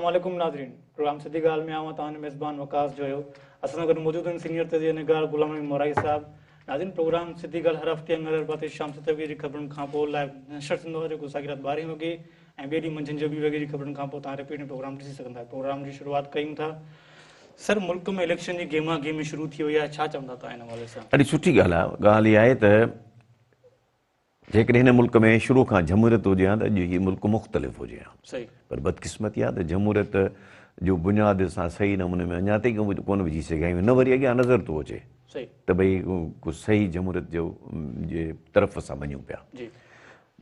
السلام عليڪم ناظرين پروگرام سڌي ڳالهه ۾ آئون توهان جو ميزبان وقاص جويو اسان سان گڏ موجود آهن سينيئر تجزيه نگار غلام نبي مورائي صاحب ناظرين پروگرام سڌي ڳالهه هر هفتي اڱر اربع تي شام 7 وڳي جي خبرن کان پوء لائيو نشر ٿيندو آهي جيڪو ساڳي رات 12 وڳي ۽ ٻئي ڏينهن منجهند جو 2 وڳي جي خبرن کان پوء توهان رپيٽ ۾ پروگرام ڏسي سگهندا آهيو پروگرام جي شروعات ڪيون ٿا سر ملڪ ۾ اليڪشن جي گيما گيمي شروع ٿي وئي آهي ڇا چوندا توهان ان حوالي سان؟ ڏاڍي سٺي ڳالهه آهي ڳالهه اها آهي ته جيڪڏهن هن ملڪ ۾ شروع کان جمهوريت هجي ها ته اڄ هي ملڪ مختلف هجي ها پر بدقسمتي آهي ته جمهوريت جو بنياد اسان صحيح نموني ۾ اڃا تائين ڪونه وجهي سگهيا آهيون نه وري اڳيان نظر ٿو اچي ته ڀئي ڪو صحيح جمهوريت جو جي طرف اسان وڃون پيا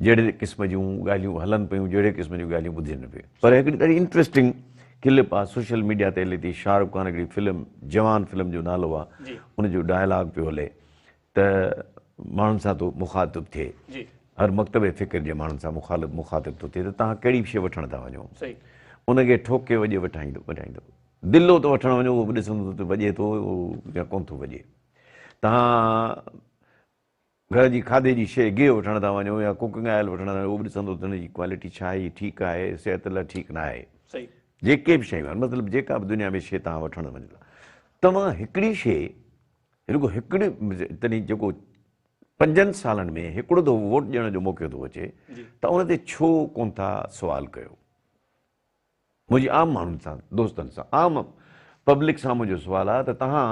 جهڙي قسم جون ڳالهيون هلن پيون جهڙي قسم جون ڳالهيون ٻڌجن پيون پر هڪڙي ڏاڍي انٽريسٽنگ ڪلپ آهي سوشل ميڊيا تي هلي ٿي شاهه رخ خان هڪڙي فلم جوان فلم جو نالو آهي ان جو ڊائلاگ پيو هلي ته ماڻهن سان ٿو مخاطب ٿئي هر مڪتب فڪر جي ماڻهن سان مخالف مخاطب ٿو ٿئي ته توهان ڪهڙي به شيء وٺڻ ٿا وڃو ان کي ٺوڪي وڄي وٺائيندو وٺائيندو دلو ته وٺڻ وڃو اهو به ڏسندو ته وڄي ٿو يا ڪونه ٿو وڄي توهان گهر جي کاڌي جي شيء گيهه وٺڻ ٿا وڃو يا ڪوڪنگ آئل وٺڻ ٿا وڃو اهو به ڏسندو ته هن جي ڪوالٽي ڇا آهي ٺيڪ آهي صحت لاء ٺيڪ نه آهي جيڪي به شيون آهن مطلب جيڪا به دنيا ۾ شيء توهان وٺڻ وڃو ٿا توهان هڪڙي شيء رڳو هڪڙي تڏهن جيڪو پنجن سالن ۾ هڪڙو دفعو ووٽ ڏيڻ جو موقعو ٿو اچي ته ان تي ڇو ڪونه ٿا سوال ڪيو؟ منهنجي عام ماڻهن سان دوستن سان عام پبلڪ سان منهنجو سوال آهي ته توهان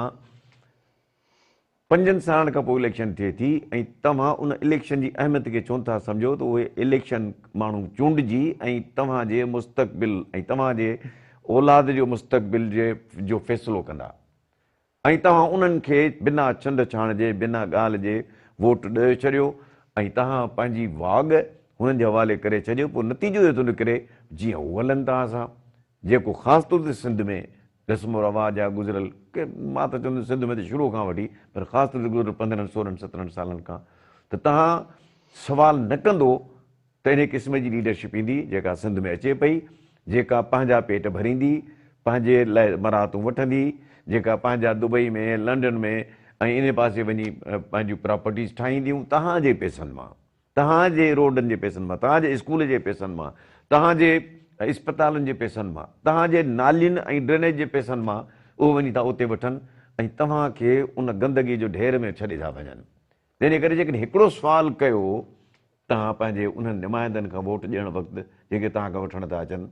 پنجن سالن کان پوء اليڪشن ٿئي ٿي ۽ توهان ان اليڪشن جي اهميت کي ڇو نٿا سمجهو ته اهي اليڪشن ماڻهو چونڊجي ۽ توهان جي مستقبل ۽ توهان جي اولاد جو مستقبل جي جو فيصلو ڪندا ۽ توهان انهن کي بنا ڇنڊ ڇاڻ جي، بنا ڳالهه جي ووٽ ڏئي ڇڏيو ۽ توهان پنهنجي واڳ هنن جي حوالي ڪري ڇڏيو، پوء نتيجو اهو ٿو نڪري جيئن هو هلن توهان سان، جيڪو خاص طور تي سنڌ ۾ رسم و رواج آهي گذريل مان ته چوندس سنڌ ۾ ته شروع کان وٺي پر خاص طور تي گذريل پندرهن سورهن سترهن سالن کان ته توهان سوال نه ڪندو ته انهيء قسم جي ليڊرشپ ايندي جيڪا سنڌ ۾ اچي پئي، جيڪا پنهنجا پيٽ ڀريندي، پنهنجي لاء مراعتون وٺندي، جيڪا پنهنجا دبئي ۾، لنڊن ۾ ۽ انهي پاسي وڃي پنهنجون پراپرٽيز ٺاهينديون توهان جي پئسن مان، توهان جي روڊن جي پئسن مان، توهان جي اسڪول جي پئسن مان، توهان جي اسپتالن جي پئسن مان، توهان جي نالين ۽ ڊرينيج جي پئسن مان اهو وڃي ٿا اتي وٺن ۽ توهان کي ان گندگي جو ڍير ۾ ڇڏي ٿا وڃن. تنهن جي ڪري جيڪڏهن هڪڙو سوال ڪيو توهان پنهنجي انهن نمائندن کان ووٽ ڏيڻ وقت جيڪي توهان کان وٺڻ ٿا اچن،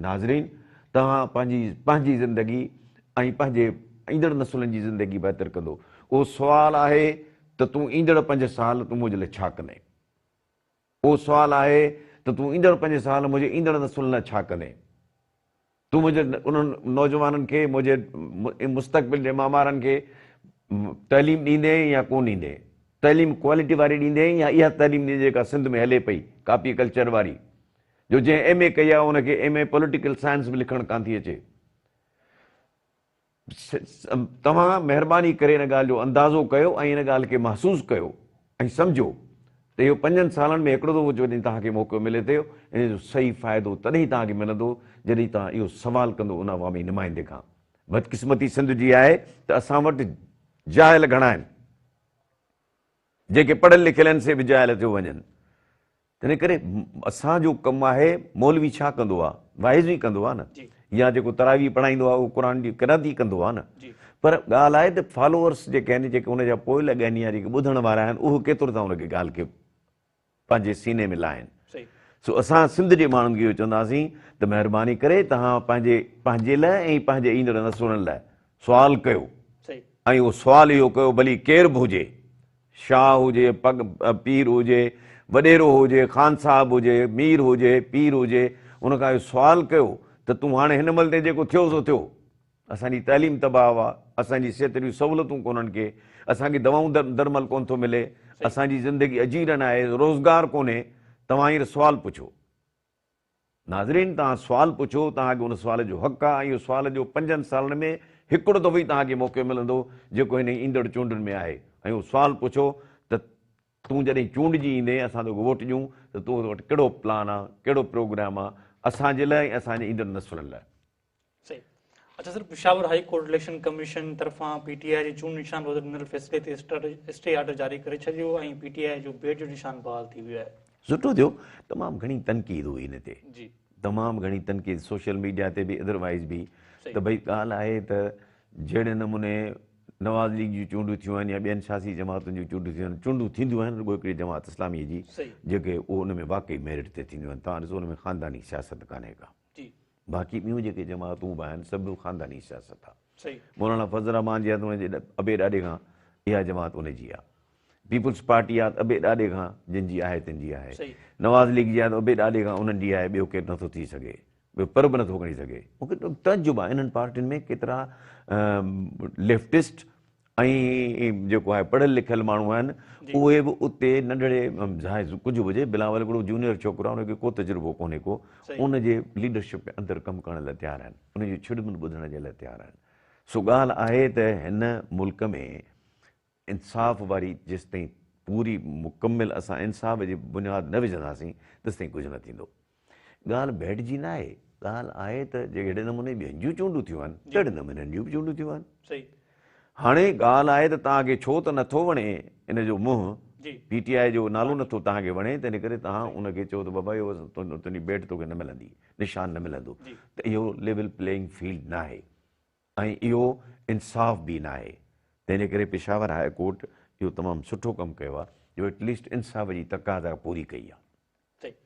ناظرين توهان پنهنجي پنهنجي زندگي ۽ پنهنجي ايندڙ نسلن جي زندگي بهتر ڪندو. اهو سوال آهي ته تون ايندڙ پنج سال تون منهنجي لاء ڇا ڪندين؟ اهو سوال آهي ته تون ايندڙ پنج سال منهنجي ايندڙ نسلن لاء ڇا ڪندين؟ تون منهنجي انهن نوجوانن کي، منهنجي مستقبل جي معمارن کي تعليم ڏيندين يا ڪونه ڏيندين؟ تعليم ڪوالٽي واري ڏيندين يا اها تعليم ڏيندين جيڪا سنڌ ۾ هلي پئي، ڪاپي ڪلچر واري، جو جنهن ايم اي ڪئي آهي ان کي ايم اي پوليٽيڪل سائنس به لکڻ ڪانه ٿي اچي. توهان مهرباني ڪري ان ڳالهه جو اندازو ڪيو ۽ ان ڳالهه کي محسوس ڪيو ۽ سمجهو ته اهو پنجن سالن ۾ هڪڙو دفعو جڏهن توهان کي موقعو ملي ٿو ان جو صحيح فائدو تڏهن توهان کي ملندو جڏهن توهان اهو سوال ڪندو ان عوامي نمائندي کان. بدقسمتي سنڌ جي آهي ته اسان وٽ جاهل گهڻا آهن. جيڪي پڙهيل لکيل آهن سي به جاهل ٿيو وڃن. تنهن ڪري اسان جو ڪم آهي مولوي ڇا ڪندو آهي؟ واعظ ئي ڪندو آهي نه يا جيڪو تراويح پڙهائيندو آهي اهو قرآن جي قرات ئي ڪندو آهي نه پر ڳالهه آهي ته فالوورس جيڪي آهن جيڪي ان جا پوئلڳ آهن يا جيڪي ٻڌڻ وارا آهن اهي ڪيترو ٿا ان کي ڳالهه کي پنهنجي سيني ۾ لاهين. سو اسان سنڌ جي ماڻهن کي اهو چونداسين ته مهرباني ڪري توهان پنهنجي پنهنجي لاء ۽ پنهنجي ايندڙ نسلن لاء سوال ڪيو ۽ اهو سوال اهو ڪيو ڀلي ڪير به هجي، شاهه هجي، پڳ پير هجي، وڏيرو هجي، خان صاحب هجي، مير هجي، پير هجي، ان کان اهو سوال ڪيو ته تون هاڻي هن مهل تائين جيڪو ٿيو سو ٿيو، اسان جي تعليم تباهه آ، اسان جي صحت جون سهولتون ڪونهن ڪي، اسان کي دوائون درمل ڪونه ٿو ملي، اسان جي زندگي اجيرن آهي، روزگار ڪونهي، توهان هينئر سوال پڇو. ناظرين توهان سوال پڇو، توهان کي ان سوال جو حق آ ۽ اهو سوال جو پنجن سالن ۾ هڪڙو دفعو ئي توهان کي موقعو ملندو جيڪو هن ايندڙ چونڊن ۾ آهي ۽ اهو سوال پڇو ته تون جڏهن چونڊجي ايندين اسان توکي ووٽ ڏيون ته تو وٽ ڪهڙو پلان آ، ڪهڙو پروگرام آ اسان جي لاء ۽ اسان جي ايندڙ نسلن لاء. صحيح اچا sir Peshawar high court election commission طرفان پي ٽي آء جي چونڊ نشان بابت ڏنل فيصلي تي اسٽي آرڊر جاري ڪري ڇڏيو ۽ پي ٽي آء جو بيٽ جو نشان بحال ٿي ويو آهي. سٺو ٿيو تمام گهڻي تنقيد هئي ان تي جي. تمام گهڻي تنقيد سوشل ميڊيا تي به ادروائيز به ته ڀئي ڳالهه آهي ته جهڙي نموني نواز ليگ جون چونڊون ٿيون آهن يا ٻين سياسي جماعتن جون چونڊون ٿيون آهن، چونڊون ٿينديون آهن رڳو هڪڙي جماعت اسلامي جي جيڪي اهو ان ۾ واقعي ميرٽ تي ٿينديون آهن توهان ڏسو ان ۾ خانداني سياست ڪانهي ڪا باقي ٻيون جيڪي جماعتون به آهن سڀ خانداني سياست آهي مولانا فضل الرحمان جي آهي ته ان جي ابي ڏاڏي کان اها جماعت ان جي آهي پيپلز پارٽي آهي ته ابي ڏاڏي کان جن جي آهي تن جي آهي نواز ليگ جي آهي ته ابي ڏاڏي کان انهن جي آهي ٻيو ڪير نٿو ٿي سگهي ٻيو پر به نٿو کڻي سگهي. مون کي تعجب آهي انهن پارٽين ۾ ڪيترا ليفٽسٽ ۽ جيڪو آهي پڙهيل لکيل ماڻهو آهن اهي به اتي ننڍڙي ظاهر ڪجهه به هجي بلاول هڪڙو جونيئر ڇوڪرو آهي ان کي ڪو تجربو ڪونهي ڪو ان جي ليڊرشپ ۾ اندر ڪم ڪرڻ لاء تيار آهن ان جي ڇڙٻن ٻڌڻ جي لاء تيار آهن سو ڳالهه آهي ته هن ملڪ ۾ انصاف واري جيستائين پوري مڪمل اسان انصاف جي بنياد نه وجهنداسين تيستائين ڪجهه نه ٿيندو. ڳالهه ڀيٽ جي ناهي، ڳالهه آهي ته جهڙي نموني ٻين جون چونڊون ٿيون آهن تهڙي نموني هنن جون به چونڊون ٿيون آهن. هاڻي ڳالهه آهي ته توهان کي ڇو ته نٿو وڻي ان جو منهن، پي ٽي آء جو نالو نٿو توهان کي وڻي تنهن ڪري توهان ان کي چئو ته بابا اهو تنهنجي بيٽ توکي نه ملندي، نشان نه ملندو ته اهو ليول پليئنگ فيلڊ ناهي. ۽ اهو انصاف به ناهي تنهن جي ڪري پشاور هاء ڪورٽ اهو تمام سٺو ڪم ڪيو آهي جو ايٽ ليسٽ انصاف جي تقاضا پوري ڪئي آهي. صحيح.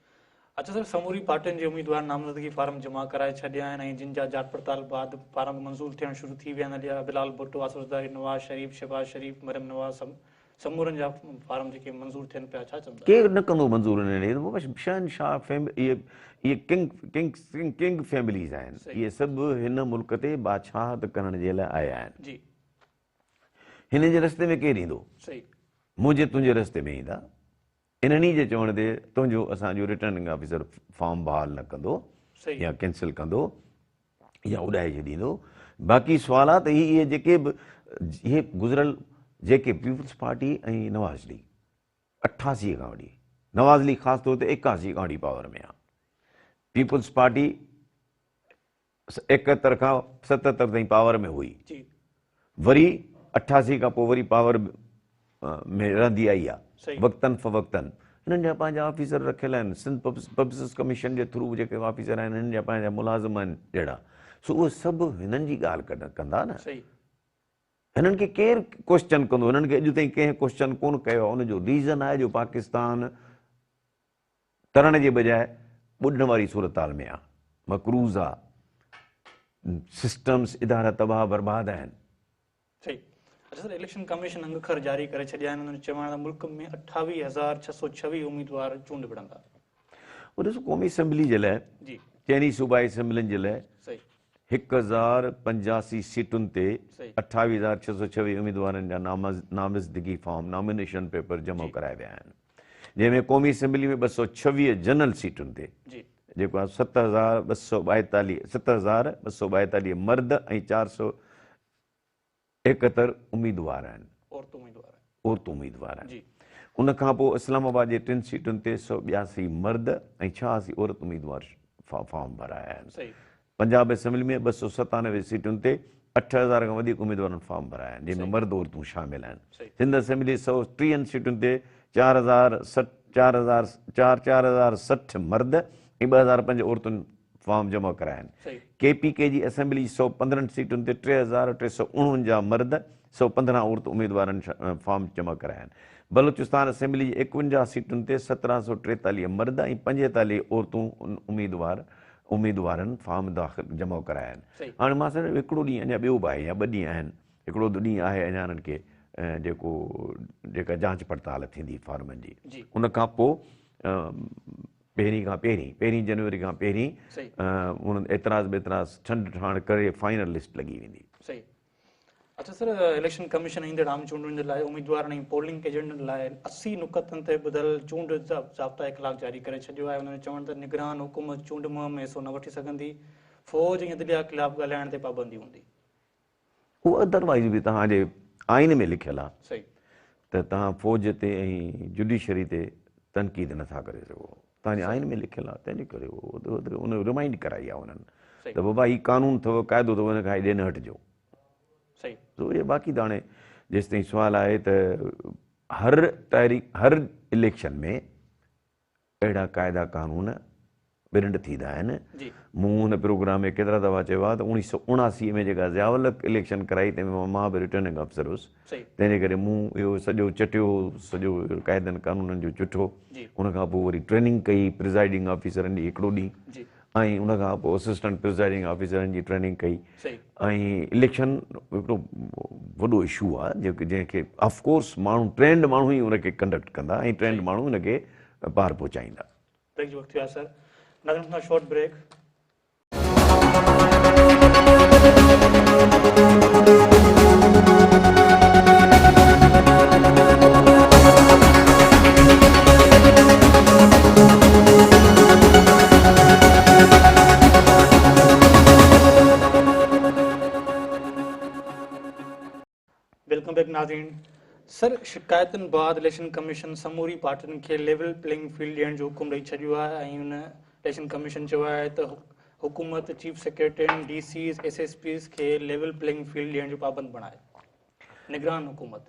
اچا سر سموري پارٽين جي اميدوارن نامزدگي فارم جمع ڪرائي ڇڏيا آهن ۽ جن جا جاچ پڙتال بعد فارم منظور ٿيڻ شروع ٿي ويا آهن علي بلال ڀٽو، آصف زرداري، نواز شريف، شهباز شريف، مريم نواز سمورن جا فارم جيڪي منظور ٿين پيا ڇا چوندا؟ ڪير نه ڪندو منظور انهن کي بابا شهنشاهه فيم اهي اهي ڪنگ ڪنگ ڪنگ فيمليز آهن اهي سڀ هن ملڪ تي بادشاهت ڪرڻ جي لاء آيا آهن جي هنن جي رستي ۾ ڪير ايندو صحيح منهنجي تنهنجي رستي ۾ ايندا انهن ئي جي چوڻ تي تنهنجو اسان جو رٽرننگ آفيسر فارم بحال نه ڪندو يا ڪينسل ڪندو يا اڏائي ڇڏيندو. باقي سوال آ ته هي اهي جيڪي به اهي گذريل جيڪي پيپلز پارٽي ۽ نواز ليگ 88 کان وٺي نواز ليگ خاص طور تي 81 کان وٺي پاور ۾ آ پيپلز پارٽي 71 کان 77 تائين پاور ۾ هئي وري 88 کان پوء وري پاور ۾ رهندي آئي آ وقتن فوقتن هنن جا پنهنجا آفيسر رکيل آهن سنڌ پبلسس ڪميشن جي ٿرو جيڪي آفيسر آهن هنن جا پنهنجا ملازم آهن جهڙا سو اهي سڀ هنن جي ڳالهه ڪندا نه هنن کي ڪير ڪوشچن ڪندو هنن کي اڄ تائين ڪنهن ڪوشچن ڪون ڪيو آهي ان جو ريزن آهي جو پاڪستان ترڻ جي بجاء ٻڏڻ واري صورتحال ۾ آ مقروض آ سسٽمز ادارا تباهه برباد آهن. صحيح اچا سر اليڪشن ڪميشن انگ اکر جاري ڪري ڇڏيا آهن انهن جو چوڻ آهي ته ملڪ ۾ 28626 اميدوار چونڊ وڙهندا. هو ڏسو قومي اسيمبلي جي لاء جي چئني صوبائي اسيمبلين جي لاء صحيح 1085 سيٽن تي صحيح 28626 اميدوارن جا نامزدگي فارم نامينيشن پيپر جمع جي ڪرايا ويا آهن جنهن ۾ قومي اسيمبلي ۾ 226 جنرل سيٽن تي جي جيڪو آهي 7242 مرد ۽ 471 اميدوار آهن. عورتون اميدوار آهن. عورتون اميدوار آهن. جي. ان کان پوء اسلام آباد جي ٽن سيٽن تي 182 مرد ۽ 86 عورت اميدوار فارم ڀرايا آهن. صحيح. پنجاب اسيمبلي ۾ 297 سيٽن تي 8000 کان وڌيڪ اميدوارن فارم ڀرايا آهن، جنهن ۾ مرد عورتون شامل آهن. سنڌ اسيمبلي 130 سيٽن تي 4060 مرد ۽ 2005 عورتن فارم جمع ڪرايا آهن. ڪي پي ڪي جي اسيمبلي جي 115 سيٽن تي 3349 مرد، 115 عورت اميدوارن فارم جمع ڪرايا آهن. بلوچستان اسيمبلي جي 51 سيٽن تي 1743 مرد ۽ 45 عورتون اميدوار اميدوارن فارم داخل جمع ڪرايا آهن. هاڻي مان سمجهان ٿو هڪڙو ڏينهن اڃا ٻيو به آهي يا ٻه ڏينهن آهن، هڪڙو ته ڏينهن آهي اڃا انهن کي جيڪو جيڪا جانچ پڙتال ٿيندي فارمن جي ان کان پوء پهرين کان پهرين پهرين جنوري کان پهرين انهن اعتراض ٻيتراض ڇنڊ ڇاڻ ڪري فائنل لسٽ لڳي ويندي. صحيح. اچا سر اليڪشن ڪميشن ايندڙ عام چونڊن جي لاء اميدوارن ۽ پولنگ ايجنٽن لاء 80 نقطن تي ٻڌل چونڊ ضابطا اخلاق جاري ڪري ڇڏيو آهي. انهن جو چوڻ ته نگران حڪومت چونڊ مهم ۾ حصو نه وٺي سگهندي، فوج ۽ عدليه خلاف ڳالهائڻ تي پابندي هوندي. اهو ادروائيز به توهان جي آئين ۾ لکيل آهي صحيح. ته توهان فوج تي ۽ جڊيشري تي تنقيد نٿا ڪري سگهو. توهان جي آئين ۾ لکيل آهي تنهن جي ڪري اهو ان رمائنڊ ڪرائي آهي انهن ته بابا هي قانون اٿو قاعدو اٿو ان کان هيڏي نه هٽجو. صحيح. سو اهي باقي ته هاڻي جيستائين سوال آهي ته هر تحريڪ هر اليڪشن ۾ اهڙا قاعدا قانون پرنٽ ٿيندا آهن. مون هن پروگرام ۾ ڪيترا دفعا چيو آهي ته 1979 ۾ جيڪا ضياء الحق اليڪشن ڪرائي تنهن ۾ مان به رٽرننگ آفيسر هيس تنهن جي ڪري مون اهو سڄو چٽيو سڄو قاعدن قانونن جو چٺو ان کان پوء وري ٽريننگ ڪئي پرزائيڊنگ آفيسرن جي هڪڙو ڏينهن ۽ ان کان پوء اسسٽنٽ پرزائيڊنگ آفيسرن جي ٽريننگ ڪئي ۽ اليڪشن هڪڙو وڏو اشو آهي جنهن کي آف ڪورس ماڻهو ٽرينڊ ماڻهو ئي ان کي ڪنڊڪٽ ڪندا ۽ ٽرينڊ ماڻهو ان کي پار پهچائيندا. بريڪ جو وقت ٿيو آهي سر ناظرين وٺندا short break. Welcome back ناظرين سر شڪايتن بعد اليڪشن ڪميشن سموري پارٽين کي ليول پليئنگ فيلڊ ڏيڻ جو حڪم ڏئي ڇڏيو آهي ۽ ان اليڪشن ڪميشن چيو آهي ته حڪومت چيف سيڪريٽرين D Cs S S Ps کي ليول پليئنگ فيلڊ ڏيڻ جو پابند بڻائي نگران حڪومت.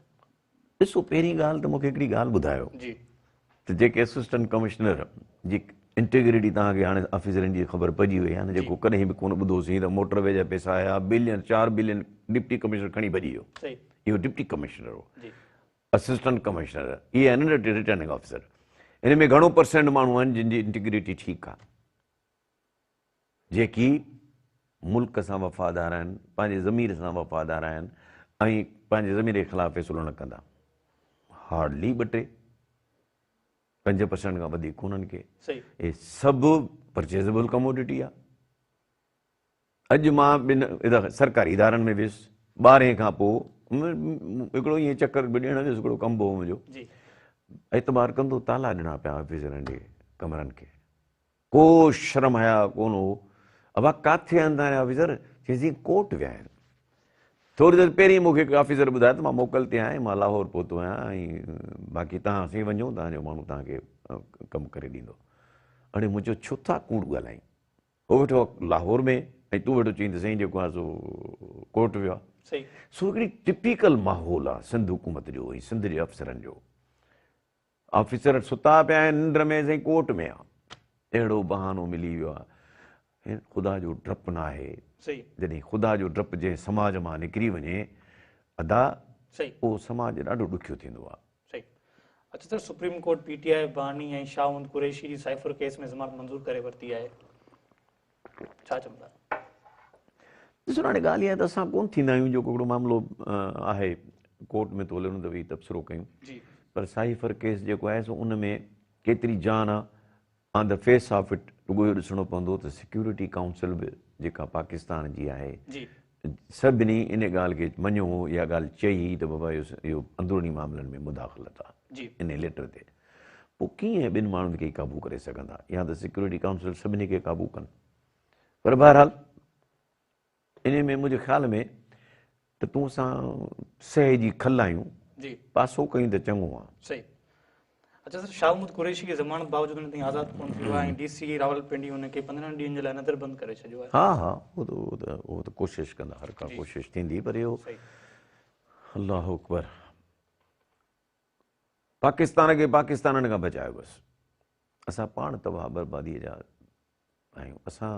ڏسو پهرين ڳالهه ته مونکي هڪڙي ڳالهه ٻڌايو جي ته جيڪي اسسٽنٽ ڪمشنر جي انٽيگريٽي توهان کي هاڻي آفيسرن جي خبر پئجي وئي آهي نه جيڪو ڪڏهن به ڪونه ٻڌوسين ته موٽر وي جا پئسا آيا بلين 4 بلين ڊپٽي ڪمشنر کڻي ڀڄي ويو اهو ڊپٽي ڪمشنر هو اسسٽنٽ ڪمشنر اهي آهن نه رٽرننگ آفيسر ان ۾ گهڻو پرسنٽ ماڻهو آهن جن جي انٽيگريٽي ٺيڪ آهي جيڪي ملڪ سان وفادار آهن، پنهنجي ضمير سان وفادار آهن ۽ پنهنجي ضمير جي خلاف فيصلو نه ڪندا. هارڊلي ٻه ٽي، 5% کان وڌيڪ ڪونهن ڪي. اهي سڀ پرچيزبل ڪموڊٽي آهي. اڄ مان ٻن سرڪاري ادارن ۾ ويس، ٻارهين کان پوء هڪڙو ائين چڪر به ڏيڻ ويس، هڪڙو ڪم به هو منهنجو. اعتبار ڪندو تالا ڏنا پيا آفيسرن جي ڪمرن کي. ڪو شرم حياء ڪونه هو. ابا ڪاٿي آهن توهان جا آفيسر؟ چيائين ڪورٽ ويا آهن. ٿوري دير پهرين مون کي هڪ آفيسر ٻڌايو ته مان موڪل تي آهيان مان لاهور پهتو آهيان ۽ باقي توهان سين وڃو توهان جو ماڻهو توهان کي ڪم ڪري ڏيندو. اڙي مون چيو ڇو ٿا ڪوڙ ڳالهائين؟ هو ويٺو آهي لاهور ۾ ۽ تون ويٺو چئين ته سائين جيڪو آهي سو ڪورٽ ويو آهي. سو هڪڙي ٽپيڪل ماحول آهي سنڌ حڪومت جو ۽ سنڌ جي افسرن جو. آفيسر ستا پيا آهن ننڊ ۾ سائين ڪورٽ ۾ آ اهڙو بهانو ملي ويو آ خدا جو ڊپ ناهي جڏهن خدا جو ڊپ جنهن سماج مان نڪري وڃي ادا اهو سماج ڏاڍو ڏکيو ٿيندو آ. صحيح اچا sir supreme court P T I باني ۽ شاهه محمد قريشي جي سائفر ڪيس ۾ ضمانت منظور ڪري ورتي آهي ڇا چوندا؟ ڏسو هاڻي ڳالهه اها آهي ته اسان ڪونه ٿيندا آهيون جيڪو هڪڙو معاملو آهي ڪورٽ ۾ ٿو هلي ان تي ويهي تبصرو ڪيون پر سائفر ڪيس جيڪو آهي سو ان ۾ ڪيتري جان آهي on the face of it رڳو اهو ڏسڻو پوندو ته سيڪيورٽي ڪائونسل به جيڪا پاڪستان جي آهي سڀني ان ڳالهه کي مڃيو هو اها ڳالهه چئي هئي ته بابا اهو اندروني معاملن ۾ مداخلت آهي ان ليٽر تي پوء ڪيئن ٻن ماڻهن کي قابو ڪري سگهندا يا ته سيڪيورٽي ڪائونسل سڀني کي قابو ڪن پر بهرحال انهي ۾ منهنجي خيال ۾ ته تون اسان سهي جي کل آهيون پاسو ڪيون ته چڱو آ. صحيح اچا سر شاهه محمود قريشي کي ضمانت باوجود هن تائين آزاد ڪونه ٿيو آهي ۽ ڊي سي راولپنڊي هن کي 15 ڏينهن جي لاء نظر بند ڪري ڇڏيو آهي. ها ها اهو ته ڪوشش ڪندا هر ڪا ڪوشش ٿيندي پر اهو الله اڪبر. پاڪستان کي پاڪستانن کان بچايو بس اسان پاڻ تباهه بربادي جا آهيون اسان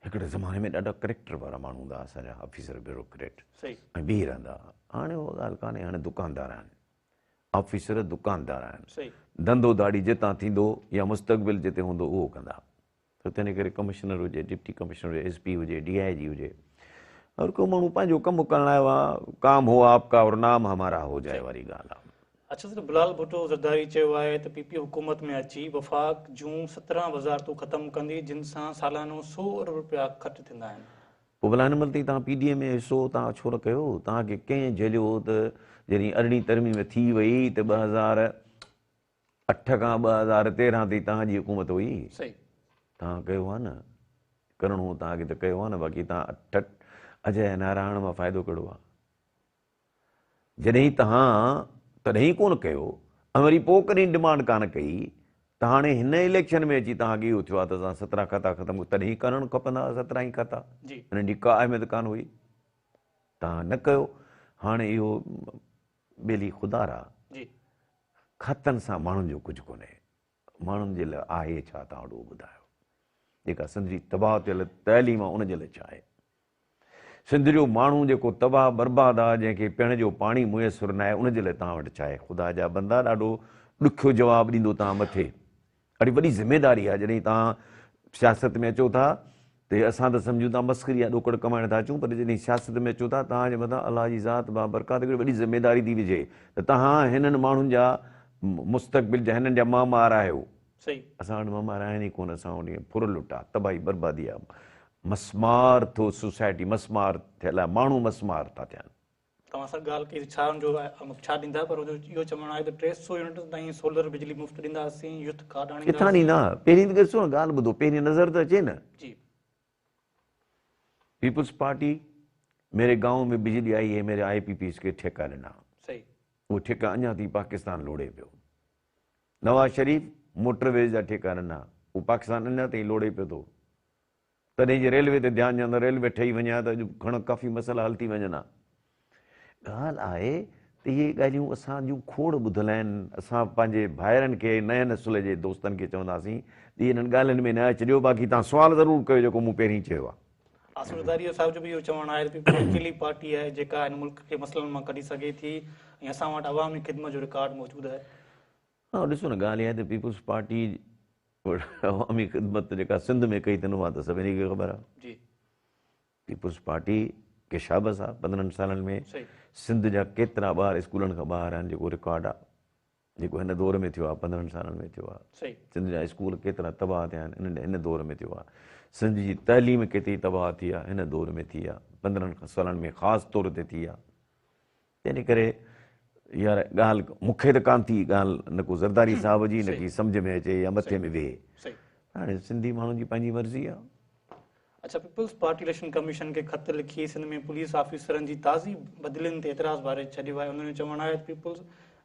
هڪڙي زماني ۾ ڏاڍا ڪريڪٽر وارا ماڻهو هوندا اسان جا آفيسر بيوروڪريٽ ۽ بيهي رهندا هاڻي اها ڳالهه ڪانهي هاڻي دڪاندار آهن آفيسر دڪاندار آهن ڌنڌو ڌاڙي جتان ٿيندو يا مستقبل جتي هوندو اهو ڪندا ته تنهن ڪري ڪمشنر هجي، ڊپٽي ڪمشنر هجي، ايس پي هجي، ڊي I جي هجي، هر ڪو ماڻهو پنهنجو ڪم ڪرڻ آيو آ، ڪام هو آپ ڪا اور نام همارا هو جائي واري ڳالهه آ. اڇا سر بلال ڀٽو زرداري چيو آهي ته پي پي حڪومت ۾ اچي وفاق جون 17 وزارتون ختم ڪندي جن سان سالانو 100 ارب رپيا خرچ ٿيندا آهن. پوء ڀلا هن مهل تائين توهان پي ڊي ايم ۾ حصو توهان ڇو نه ڪيو؟ توهان کي ڪنهن جهليو هو ته جڏهن ارڙهين ترميم ٿي وئي ته 2008 کان 2013 تائين توهان جي حڪومت هئي. صحيح. توهان ڪيو ها نه. ڪرڻو هو توهان کي ته ڪيو ها نه باقي توهان اٺ اجايا نعرا هڻڻ مان فائدو ڪهڙو آهي. جڏهن توهان تڏهن ئي ڪونه ڪيو ۽ وري پوء ڪڏهن ڊمانڊ ڪانه ڪئي ته هاڻي هن اليڪشن ۾ اچي توهان کي اهو ٿيو آهي ته اسان 17 کاتا ختم ڪيو تڏهن ئي ڪرڻ کپندا هئا 17 ئي کاتا. انهن جي ڪا اهميت ڪانه هئي. توهان نه ڪيو هاڻي اهو ٻيلي خدا را. کاتن سان ماڻهن جو ڪجهه ڪونهي. ماڻهن جي لاء آهي ڇا توهان وٽ اهو ٻڌايو. جيڪا سنڌ جي تباهه ٿيل تعليم آهي ان جي لاء ڇا آهي؟ سنڌ جو ماڻهو جيڪو تباهه برباد آهي جنهن کي پيئڻ جو پاڻي ميسر ناهي ان جي لاء توهان وٽ ڇا آهي؟ خدا جا بندا ڏاڍو ڏکيو جواب ڏيندو توهان مٿي. ڏاڍي وڏي ذميداري آهي جڏهن توهان سياست ۾ اچو ٿا ته اسان ته سمجهون ٿا مسخري يا ڏوڪڙ ڪمائڻ ٿا اچون پر جڏهن سياست ۾ اچو ٿا توهان جي مٿان الله جي ذات بابرڪات هڪڙي وڏي ذميداري ٿي وجهي ته توهان هنن ماڻهن جا مستقبل جا هنن جا معمار آهيو. اسان وٽ معمار آهن ئي ڪونه اسان وٽ ائين ڦر لٽ آ تباهي بربادي آ مسمار ٿو سوسائٽي مسمار ٿيل آ ماڻهو مسمار ٿا ٿين. توهان سان ڳالهه ڪئي ته ڇا ان جو ڇا ڏيندا پر ان جو اهو چوڻ آهي ته 300 يونٽن تائين سولر بجلي مفت ڏينداسين يوٿ ڪارڊ آڻينداسين. ڪٿان ڏيندا پهرين ته ڏسو نه ڳالهه ٻڌو پهرين نظر ته اچي نه. جي. پيپلز پارٽي ميري گائون ۾ بجلي آئي هي ميري آئي پي پيز کي ٺيڪا ڏنا. صحيح. اهو ٺيڪا اڃا تائين پاڪستان لوڙي پيو. نواز شريف موٽر ويز جا ٺيڪا ڏنا، اهو پاڪستان اڃا تائين لوڙي پيو ٿو. تڏهن جي ريلوي تي ڌيان ڏين ته ريلوي ٺهي وڃي ها ته اڄ گهڻا ڪافي مسئلا حل ٿي وڃن ها. ڳالهه آهي ته اهي ڳالهيون اسان جون کوڙ ٻڌل آهن. اسان پنهنجي ڀائرن کي نئين نسل جي دوستن کي چونداسين ته انهن ڳالهين ۾ نه اچجو باقي توهان سوال ضرور ڪيو جيڪو مون پهرين چيو آهي. آصف زرداري صاحب جو به اهو چوڻ آهي ته پيپلز اڪيلي پارٽي آهي جيڪا هن ملڪ کي مسئلن مان ڪڍي سگهي ٿي ۽ اسان وٽ عوامي خدمت جو رڪارڊ موجود آهي. ها ڏسو نه ڳالهه اها آهي ته پيپلز پارٽي عوامي خدمت جيڪا سنڌ ۾ ڪئي اٿن اها ته سڀني کي خبر آهي. جي. پيپلز پارٽي کي شابس آهي 15 سالن ۾ سنڌ جا ڪيترا ٻار اسڪولن کان ٻاهر آهن جيڪو رڪارڊ آهي. جيڪو هن دور ۾ ٿيو آهي 15 سالن ۾ ٿيو آهي. سنڌ جا اسڪول ڪيترا تباهه ٿيا آهن انهن هن دور ۾ ٿيو آهي. سنڌ جي تعليم ڪيتري تباهه ٿي آهي هن دور ۾ ٿي آهي 15 سالن ۾ خاص طور تي ٿي آهي. تنهن ڪري يار ڳالهه مون کي ته ڪانه ٿي ڳالهه نه ڪو زرداري صاحب جي نه ڪي سمجهه ۾ اچي يا مٿي ۾ ويهي. هاڻي سنڌي ماڻهن جي پنهنجي مرضي آهي. اڇا پيپلز پارٽي اليڪشن ڪميشن کي خط لکي سنڌ ۾ پوليس آفيسرن جي تازي بدلين تي اعتراض واري ڇڏيو آهي انهن جو چوڻ آهي ته پيپلز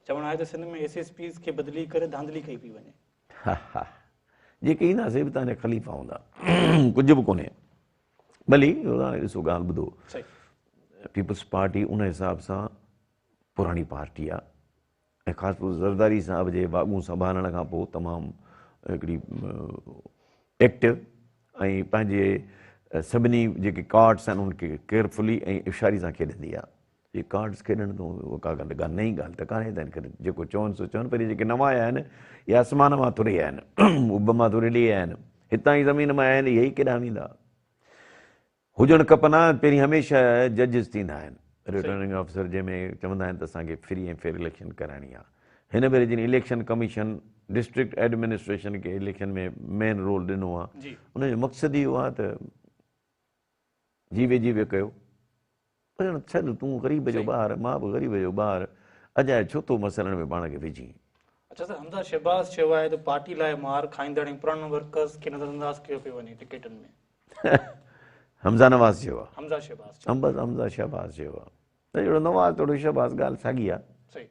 چوڻ آهي ته سنڌ ۾ ايس ايس پيز کي بدلي ڪري ڌانڌلي ڪئي پئي وڃي. ها ها جيڪي ايندا سي به توهان جا خليفا هوندا ڪجهه به ڪونهي ڀلي هاڻي ڏسو ڳالهه ٻڌو پيپلز پارٽي ان حساب سان پراڻي پارٽي آهي ۽ خاص طور زرداري صاحب جي واڳون سنڀالڻ کان پوء تمام هڪڙي ايڪٽو ۽ پنهنجي سڀني جيڪي ڪارڊس آهن انهن کي ڪيئرفلي ۽ هوشياري سان کيڏندي آهي. اهي ڪارڊس کيڏڻ ته ڪا نئين ڳالهه ته ڪانهي تنهن ڪري جيڪو چون سو چون پر اهي جيڪي نوان آيا آهن اهي آسمان مان ٿوري آيا آهن اڀ مان ٿوري لهي آيا آهن هتان ئي زمين مان آيا آهن اهي ئي ڪيڏانهن ويندا. هجڻ کپن ها پهرين هميشه ججز ٿيندا آهن ريٽرننگ آفيسر جنهن ۾ چوندا آهن ته اسان کي فري ۽ فيئر اليڪشن ڪرائڻي آهي هن ڀيري جن اليڪشن ڪميشن ڊسٽرڪٽ ايڊمنسٽريشن کي اليڪشن ۾ مين رول ڏنو آهي ان جو مقصد اهو آهي ته جيوي جيوي ڪيو پر ڇڏ تون غريب جو ٻار مان به غريب جو ٻار اجائي ڇو ٿو مسئلن ۾ پاڻ کي وجهين. اڇا سر حمزه شهباز چيو آهي ته پارٽي لاء مار کائيندڙ ۽ پراڻن ورڪرز کي نظرانداز ڪيو پيو وڃي ٽڪيٽن ۾. حمزه نواز چيو آ. حمزه شهباز چيو. بس حمزه شهباز چيو آ. ته جهڙو نواز تهڙو شهباز ڳالهه ساڳي آ. صحيح.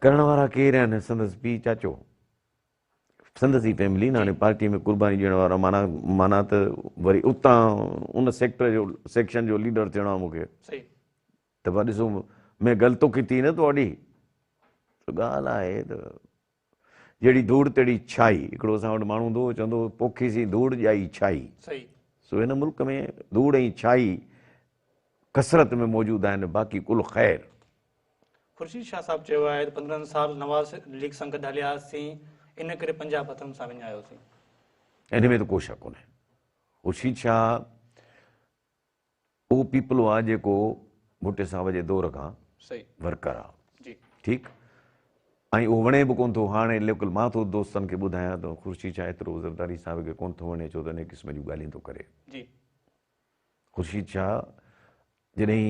ڪرڻ وارا ڪير آهن سندس پيء چاچو سندس ئي فيملي نه هاڻي پارٽي ۾ قرباني ڏيڻ وارا معنيٰ معنيٰ ته وري اتان ان سيڪٽر جو سيڪشن جو ليڊر ٿيڻو آ مونکي. صحيح. ته ڀا ڏسو مين گل تو ڪيتي نه تهاڏي ته ڳالهه آهي ته جهڙي ڌوڙ تهڙي ڇائي. هڪڙو اسان وٽ ماڻهو هوندو هو، چوندو هو، پوکيسين ڌوڙ، ڄائي ڇائي. سو هن ملڪ ۾ ڌوڙ ۽ ڇائي ڪثرت ۾ موجود آهن، باقي ڪل خير. خورشيد شاهه صاحب چيو آهي ته 15 سال نواز ليگ سان گڏ هلياسين، ان ڪري پنجاب هٿن سان وڃايوسين. ان ۾ ته ڪو شڪ ڪونهي. خورشيد شاهه اهو پيپلو آ جيڪو ڀٽي صاحب جي دور کان ورڪر آ ٺيڪ ۽ اهو وڻي به ڪون ٿو هاڻي ليڪن مان ٿو دوستن کي ٻڌايان ته خورشيد شاهه ايترو زرداري صاحب کي ڪون ٿو وڻي ڇو ته ان قسم جون ڳالهيون ٿو ڪري. خورشيد شاهه جڏهن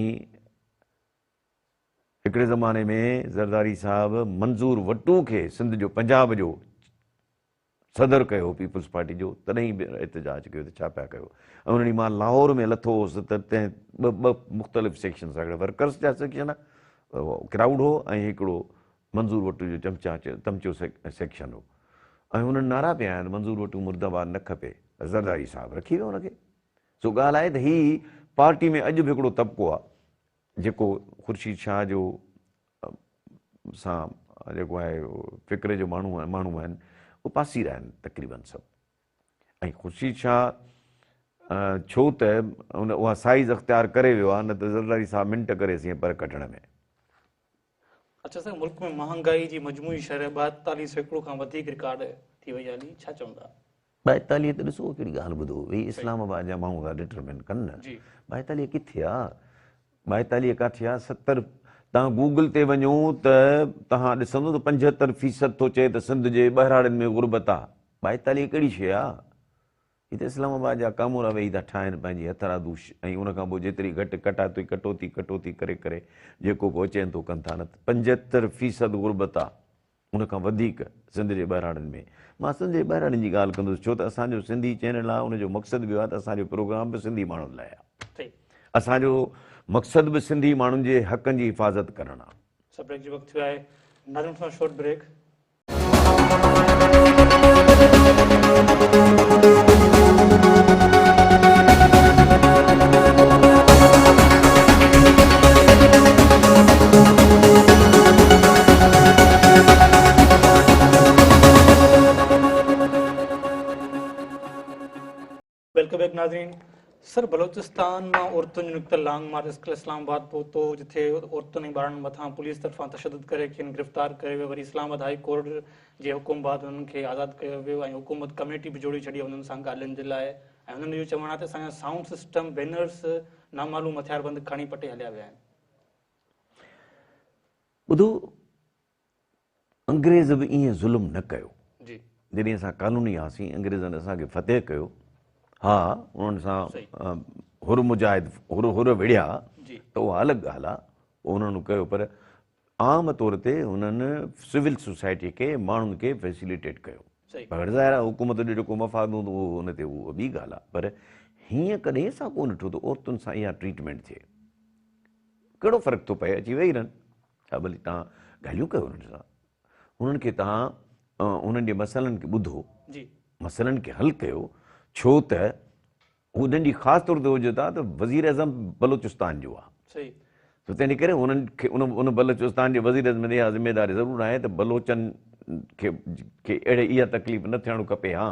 هڪڙي زماني ۾ زرداري صاحب منظور وٽو کي سنڌ جو پنجاب جو صدر ڪيو پيپلز پارٽي جو تڏهن به احتجاج ڪيو ته ڇا پيا ڪيو ۽ ان ڏينهن مان لاهور ۾ لٿو هوس ته تنهن ٻه ٻه مختلف سيڪشنز هڪڙا ورڪرز جا سيڪشن ڪرائوڊ هو ۽ هڪڙو منظور وٽو جو چمچا تمچو سيڪشن هو ۽ انهن نعرا پيا هنيا ته منظور وٽو مرده باد نه کپي زرداري صاحب رکي ويو ان کي سو ڳالهه آهي ته هي پارٽي ۾ اڄ به هڪڙو طبقو آهي جيڪو خورشيد شاهه جو سان جيڪو آهي فڪر جو ماڻهو ماڻهو آهن اهي پاسيرا آهن تقريبن سڀ ۽ خورشيد شاهه ڇو ته ان اها سائيز اختيار ڪري ويو آهي نه ته زرداري صاحب منٽ ڪري سين پر ڪڍڻ ۾. اڇا سر ملڪ ۾ مهانگائي جي مجموعي شرح 42% کان وڌيڪ رڪارڊ ٿي وئي آهي ڇا چوندا؟ 42 ته ڏسو هڪڙي ڳالهه ٻڌو ويهي اسلام آباد جا ماڻهو ٿا ڊٽرمن ڪن نه 42 ڪٿي آ 42 ڪاٿي آ 70 توهان گوگل تي وڃو ته توهان ڏسندو ته 75 فيصد ٿو چئي ته سنڌ جي ٻهراڙين ۾ غربت آ 42 ڪهڙي شيء آ هي ته اسلام آباد جا ڪامورا ويهي ٿا ٺاهن پنهنجي هٿرادو ۽ ان کان پوء جيتري گهٽ ڪٽاتي ڪٽوتي ڪٽوتي ڪري ڪري جيڪو به اچين ٿو ڪن ٿا نه ته 75 فيصد غربت آ ان کان وڌيڪ سنڌ جي ٻهراڙين ۾ مان سنڌ جي ٻهراڙين جي ڳالهه ڪندس ڇو ته اسان جو سنڌي چينل آ ان جو مقصد به اهو آ ته اسان جو پروگرام به سنڌي ماڻهن لاء آ اسان جو مقصد به سنڌي ماڻهن جي حقن جي حفاظت ڪرڻ آ. سر بريڪ جو وقت ٿيو آهي ناظرين سان شارٽ بريڪ. Welcome back ناظرين سر بلوچستان مان عورتن جو نڪتل لانگ مارچ اسڪل اسلام آباد پهتو جتي عورتن ۽ ٻارڙن مٿان پوليس طرفان تشدد ڪري کين گرفتار ڪيو ويو وري اسلام آباد هائي ڪورٽ جي حڪم بعد انهن کي آزاد ڪيو ويو ۽ حڪومت ڪميٽي به جوڙي ڇڏي انهن سان ڳالهين جي لاء ۽ انهن جو چوڻ آهي ته اسان جا سائونڊ سسٽم بينرز نامعلوم هٿياربند کڻي پٽي هليا ويا آهن. ٻڌو انگريز به ائين ظلم نه ڪيو. جڏهن اسان ڪالوني هئاسين انگريزن اسان کي فتح ڪيو ها انهن سان حر مجاهد حر حر وڙهيا ته اها الڳ ڳالهه آهي انهن ڪيو پر عام طور تي انهن سول سوسائٽي کي ماڻهن کي فيسليٽيٽ ڪيو پر ظاهر آهي حڪومت جو جيڪو مفاد هوندو اهو ان تي اهو ٻي ڳالهه آهي پر هيئن ڪڏهن اسان ڪونه ڏٺو ته عورتن سان اها ٽريٽمينٽ ٿئي ڪهڙو فرق ٿو پئي اچي ويهي رهن ها ڀلي توهان ڳالهيون ڪيو انهن سان، انهن کي توهان انهن جي مسئلن کي ٻڌو، مسئلن کي حل ڪيو، ڇو ته انهن جي خاص طور تي هجي ٿا ته وزير اعظم بلوچستان جو آهي، سو تنهن جي ڪري انهن کي ان بلوچستان جي وزير اعظم تي اها ذميواري ضرور آهي ته بلوچن کي کي اهڙي اها تڪليف نه ٿيڻ کپي ها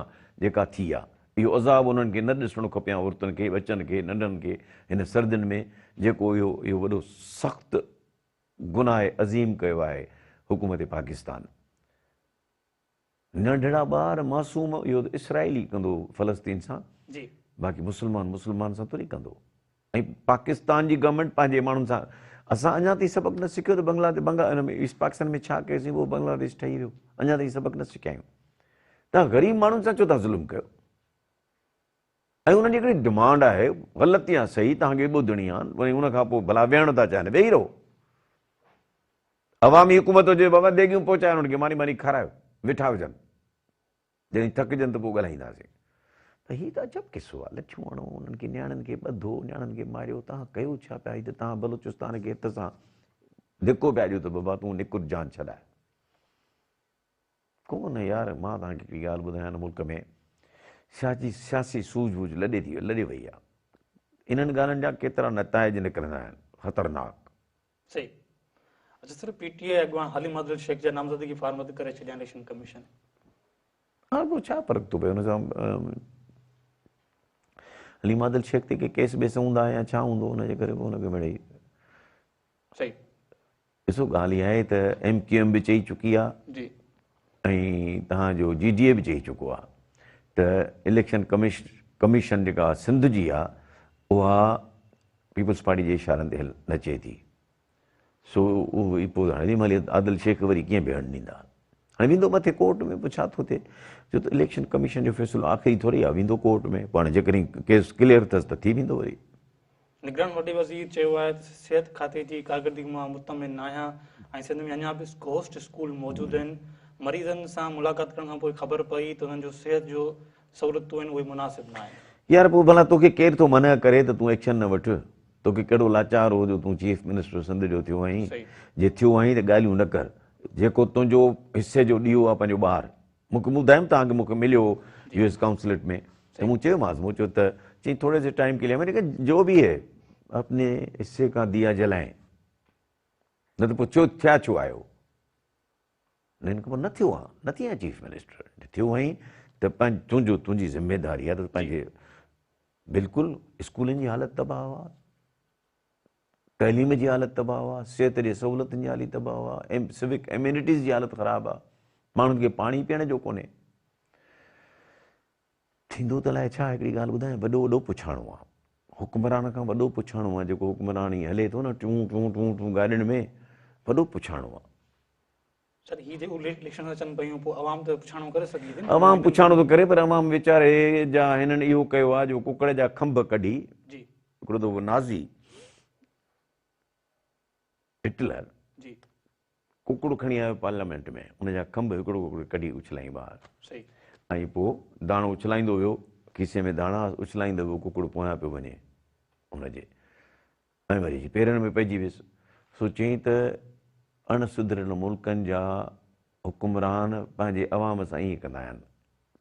جيڪا ٿي آهي، اهو عذاب انهن کي نه ڏسڻو کپي ها عورتن کي، ٻچن کي، ننڍن کي هن سردين ۾ جيڪو اهو اهو وڏو سخت گناهه عظيم ڪيو آهي حڪومت پاڪستان. ننڍڙا ٻار معصوم اهو ته اسرائيل ئي ڪندو فلسطين سان باقي مسلمان مسلمان سان ٿوري ڪندو ۽ پاڪستان جي گورنمينٽ پنهنجي ماڻهن سان اسان اڃا تائين سبق نه سکيو ته بنگلا بنگا ان ۾ ايسٽ پاڪستان ۾ ڇا ڪيوسين اهو بنگلاديش ٺهي ويو اڃا تائين سبق نه سکيا آهيون تان غريب ماڻهن سان ڇو ٿا ظلم ڪيو ۽ انهن جي هڪڙي ڊمانڊ آهي غلط يا صحيح توهان کي ٻڌڻي آهي وري ان کان پوء ڀلا ويهڻ ٿا چاهين ويهي رهو عوامي حڪومت هجي بابا ديڳيون پهچايو انهن کي ماني ماني کارايو ويٺا هجن جڏهن ٿڪجن ته پوء ڳالهائينداسين ته هي ته عجب قصو آهي لٺيون هڻو انهن کي نياڻين کي ٻڌو نياڻين کي ماريو توهان ڪيو ڇا پيا هي ته توهان بلوچستان کي هٿ سان ڌڪو پيا ڏيو ته بابا تون نڪر جان ڇڏاء ڪو نه يار مان توهان کي هڪڙي ڳالهه ٻڌايان هن ملڪ ۾ سياسي سياسي سوجهه ٻوجهه لڏي ٿي لڏي وئي آهي انهن ڳالهين جا ڪيترا نتائج نڪرندا آهن خطرناڪ. صحيح اچا سر پي ٽي آء اڳواڻ حليم عادل شيخ جا نامزدگي فارم رد ڪري ڇڏيا اليڪشن ڪميشن. ها پوء ڇا فرق ٿو پئي ان سان حليم عادل شيخ تي ڪي ڪيس بيس هوندا يا ڇا هوندو ان جي ڪري پوء ان کي مڙئي. صحيح. ڏسو ڳالهه اها آهي ته ايم ڪيو ايم به چئي چڪي آهي جي ۽ توهان جو جي ڊي اي به چئي چڪو آهي ته اليڪشن ڪميشن جيڪا سنڌ جي آهي اها پيپلز پارٽي جي اشارن تي نچي ٿي سو اهو ئي پوء هاڻي مالي عادل شيخ وري ڪيئن بيهڻ ڏيندا هاڻي ويندو مٿي ڪورٽ ۾ پوء ڇا ٿو ٿئي ڇو ته اليڪشن ڪميشن جو فيصلو آخري ٿوري آهي ويندو ڪورٽ ۾ پوء هاڻي جيڪڏهن ڪيس ڪليئر اٿس ته ٿي ويندو وري. نگران وڏي وزير چيو آهي ته صحت کاتي جي ڪارڪردگي مان مطمئن ناهيان ۽ سنڌ ۾ اڃا به گهوسٽ اسڪول موجود آهن، مريضن سان ملاقات ڪرڻ کانپوء خبر پئي ته انهن جو صحت جو سهولتون آهن اهي مناسب ناهن. يار پوء ڀلا توکي ڪير ٿو منع ڪري ته تون ايڪشن نه وٺ؟ توکي ڪهڙو لاچار هو جو تون چيف منسٽر سنڌ جو ٿيو آهين؟ جي ٿيو آهين ته ڳالهيون نه ڪر. جيڪو تنهنجو حصي جو ڏيئو آهي پنهنجو ٻار. مون کي ٻڌايم توهان کي مون کي مليو هو يو ايس ڪائونسليٽ ۾ ته مون چيومانس مون چيو ته چئي ٿوري سي ٽائيم ڪي لئي مين ني ڪها جو بي هي اپني حصي ڪا ديا جلائين نه ته پوء ڇو ٿيا ڇو آهيو نه هن کان پوء نه ٿيو آهان نه ٿي آهيان چيف منسٽر ٿيو آهين ته تنهنجو تنهنجي ذميداري آهي ته پنهنجي بلڪل اسڪولن جي حالت تباهه آهي، تعليم جي حالت تباهه آهي، صحت جي سهولتن جي حالت تباهه آهي، سوڪ ايمينٽيز جي حالت خراب آهي، ماڻهن کي پاڻي پيئڻ جو ڪونهي. ٿيندو ته الائي ڇا، هڪڙي ڳالهه ٻڌايان، وڏو وڏو پڇاڻو آهي، حڪمران کان وڏو پڇاڻو آهي، جيڪو حڪمران هي هلي ٿو نه ٽون ٽون ٽون ٽون گاڏين ۾، وڏو پڇاڻو آهي. سر هي جيڪو اليڪشن اچن پيون پوء عوام ته پڇاڻو ڪري سگهي ٿي نه. عوام پڇاڻو ته ڪري پر عوام ويچاري جا هنن اهو ڪيو آهي جو ڪڪڙ جا کنڀ ڪڍي جي. هڪڙو دفعو نازي هٽلر جي. ڪڪڙ کڻي آيو پارليامينٽ ۾ ان جا کنڀ هڪڙو ڪڪڙ ڪڍي اڇلائين ٻاهر صحيح. ۽ پوء داڻو اڇلائيندو ويو کيسي ۾ داڻا اڇلائيندو ويو ڪڪڙ پويان پيو وڃي ان جي ۽ وري جي پيرن ۾ پئجي ويس. سو چيائين ته اڻ سڌريل ملڪن جا حڪمران پنهنجي عوام سان ائين ڪندا آهن.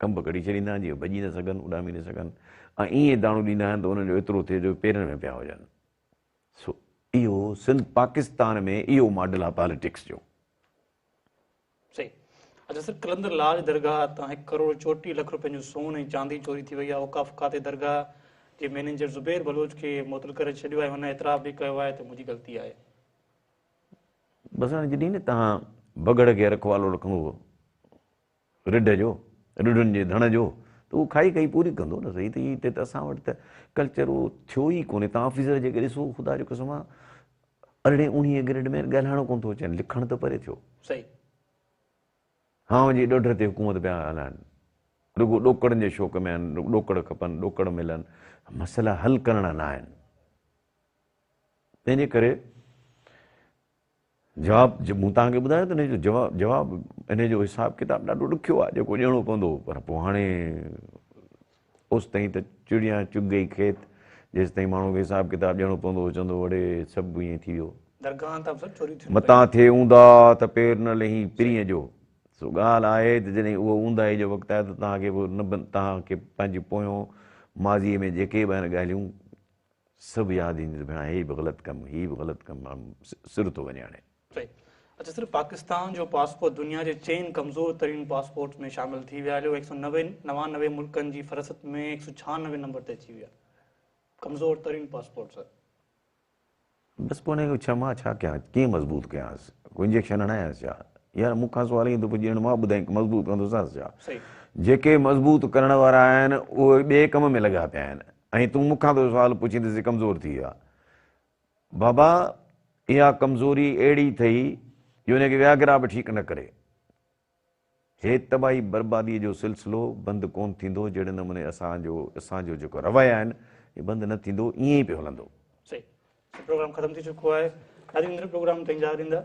کنڀ ڪڍي ڇڏيندا آهن جيئن ڀڄي نه سگهن، اڏامي نه سگهن ۽ ائين داڻو ڏيندا آهن ته انهن جو ايترو ٿئي جو پيرن ۾ پيا هجن. سو اهو سنڌ پاڪستان ۾ اهو ماڊل آهي پاليٽڪس جو. صحيح اچا سر قلندر لال جي درگاهه تان هڪ ڪروڙ 34 لک روپين جو سون ۽ چاندي چوري ٿي وئي آهي اوقاف کاتي درگاهه جي مئنيجر زبير بلوچ کي معطل ڪري ڇڏيو آهي هن اعتراف به ڪيو آهي ته منهنجي غلطي آهي. بس هاڻي جڏهن نه توهان بگهڙ کي رکوالو رکندو رڍ جو، رڍن جي ڌڻ جو ته اهو کائي کائي پوري ڪندو نه سهي ته هتي ته اسان وٽ ته ڪلچر اهو ٿيو ئي ڪونهي توهان آفيسر جيڪي ڏسو خدا جو قسم آ ارڙهين اوڻيهين گريڊ ۾ ڳالهائڻو ڪونه ٿو اچين لکڻ ته پري ٿيو. صحيح. هانء جي ڏوڍ تي حڪومت پيا هلائن رڳو ڏوڪڙن جي شوق ۾ آهن ڏوڪڙ کپن ڏوڪڙ ملن مسئلا حل ڪرڻا نه آهن تنهنجي ڪري جواب مون توهان کي ٻڌايو ته ان جو جواب جواب ان جو حساب ڪتاب ڏاڍو ڏکيو آهي جيڪو ڏيڻو پوندو پر پوء هاڻي اوستائين ته چڙيا چگ گئي کيت جيستائين ماڻهو کي حساب ڪتاب ڏيڻو پوندو چوندو اڙي سڀ ائين ٿي ويو. درگاهن تان به سر چوريون ٿين پيون. متان ٿئي اونداهه ته پير نه لهين پرينء جو. سو ڳالهه آهي ته جڏهن اهو اونداهي جو وقت آهي ته توهان کي به نه توهان کي پنهنجي پويون ماضيء ۾ جيڪي به آهن ڳالهيون سڀ ياد اينديون ته ڀيڻا هي به غلط ڪم هي به غلط ڪم سر ٿو وڃي هاڻي. صحيح اچا سر پاڪستان جو پاسپورٽ دنيا جي چئن ڪمزور ترين پاسپورٽس ۾ شامل ٿي ويا هليو هڪ سؤ نوي 99 ملڪن جي فهرست ۾ هڪ سؤ 96 نمبر تي اچي ويا ڪمزور ترين پاسپورٽ سر. بس پوء هن کي ڇا مان ڇا ڪيان ڪيئن مضبوط ڪيانس ڪو انجيڪشن هڻايانس ڇا يار مون کان سوال ائين ٿو پڇي ڄڻ مان ٻڌائين مضبوط ڪندوسانس ڇا جيڪي مضبوط ڪرڻ وارا آهن اهي ٻئي ڪم ۾ لڳا پيا آهن ۽ تون مون کان ٿو سوال پڇين ته ڪمزور ٿي ويا. بابا اها ڪمزوري اهڙي اٿئي جو ان کي وياگرا به ٺيڪ نه ڪري. هي تباهي بربادي جو سلسلو بند ڪونه ٿيندو جهڙي نموني اسان جو اسان جو جيڪو رويا آهن هي بند نه ٿيندو ائين ئي پيو هلندو. صحيح سر پروگرام ختم ٿي چڪو آهي ناظرين ايندڙ پروگرام تائين اجازت ڏيندا.